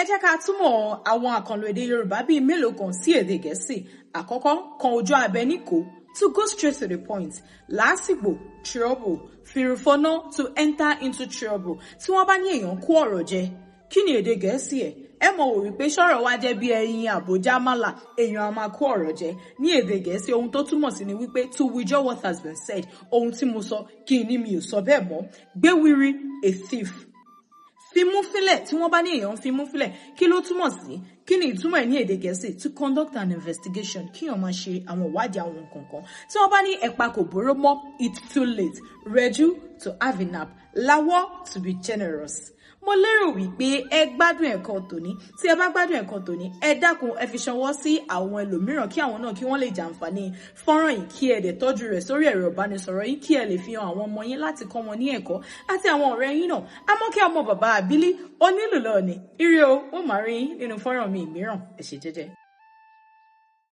Ẹ jẹ́ ká túmọ̀ àwọn àkànlò èdè Yorùbá bíi mélòó kan sí èdè Gẹ̀ẹ́sì. Àkọ́kọ́, kan ojú abẹ níkòó, to go straight to the point. Làásìgbò, trouble. Fìrùfọ́nà, to enter into trouble. Tí wọ́n bá ní èèyàn kó ọ̀rọ̀ jẹ, kí ni èdè Gẹ̀ẹ́sì ẹ̀? Ẹ mọ̀ wò wípé ṣọ́rọ̀ wá jẹ́ bí ẹyin àbójá málà, èèyàn a máa kó ọ̀rọ̀ jẹ. Ní èdè Gẹ̀ẹ́sì, ohun tó túmọ̀ sí ni wípé to withdraw what has been said. Ohun tí mo sọ, kí ni mi ò sọ bẹ́ẹ̀ mọ́. Gbéwiri, a thief. Fimú fílẹ̀, tí wọ́n bá ní èèyàn fimú fílẹ̀, kí ló túmọ̀ sí? Kí ni ìtumọ̀ ẹ̀ ní èdè Gẹ̀ẹ́sì? To conduct an investigation, kí èèyàn máa ṣe àwọn ìwádìí àwọn nǹkan kan. Tí wọ́n bá ní ẹ̀pa kò bóró mọ́, it's too late. Rẹjú, to have a nap. Lawọ́, to be generous. Mo lérò wípé ẹ gbádùn ẹ̀kọ́ tòní. Tí ẹ bá gbádùn ẹ̀kọ́ tòní, ẹ dákun, ẹ fi ṣọwọ́ sí àwọn ẹlòmíràn kí àwọn náà kí wọ́n lè jàǹfààní fọ́nrán yìí, kí ẹ dẹ̀ tọ́jú rẹ̀ sórí ẹ̀rọ ìbánisọ̀rọ̀ yín, kí ẹ lè fi hàn àwọn ọmọ yín láti kọ́ wọn ní ẹ̀kọ́ àti àwọn ọ̀rẹ́ yín náà. Àmọ́ kí ọmọ bàbá àbílí onílù lọ ní ire o, ó máa rí yín nínú fọ́nrán mi mìíràn. Ẹ ṣé jẹ́jẹ́.